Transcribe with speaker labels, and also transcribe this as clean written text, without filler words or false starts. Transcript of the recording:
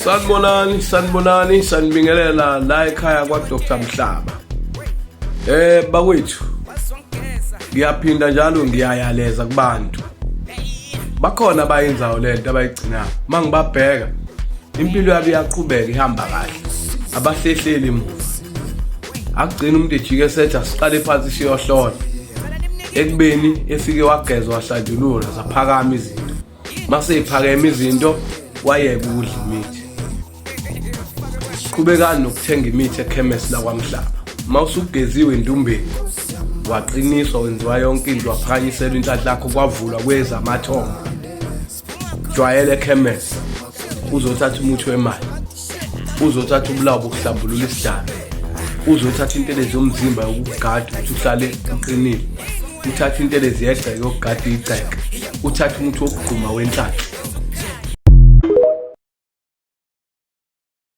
Speaker 1: Sanibonani, sanibonani, sanibingelela la ekhaya kwa Dr Mhlaba. Bakwethu, ngiyaphinda njalo ngiyayaleza kubantu. Bakhona abayenzayo lento abayigcinayo. Mangibabheka impilo yabo iyaqhubeka ihamba kahle. Abahlehleli emuva. Akugcina umuntu ejike sethi asiqale phansi siyohlola. Ekubeni efike wagezwa wahlanjululwa zaphakama izinto. Mase iphakeme izinto wayeka ukudla imithi. Qhubekani nokuthenga imithi ekhemesi lakwamhlaba. Uma usugeziwe endumbeni waqiniswa wenziwa yonke into waphakanyiselwa inhlanhla yakho kwavulwa kwezamathongo. Jwayela ekhemesi uzothatha umuthi wemali, uzothatha ubulawo bokuhlambulula isidalo, uzothatha intelezi yomzimba yokugada ukuthi uhlale uqinile, uthathe intelezi yegceke yokugada igceke, uthathe umuthi wokugquma wenhlanhla.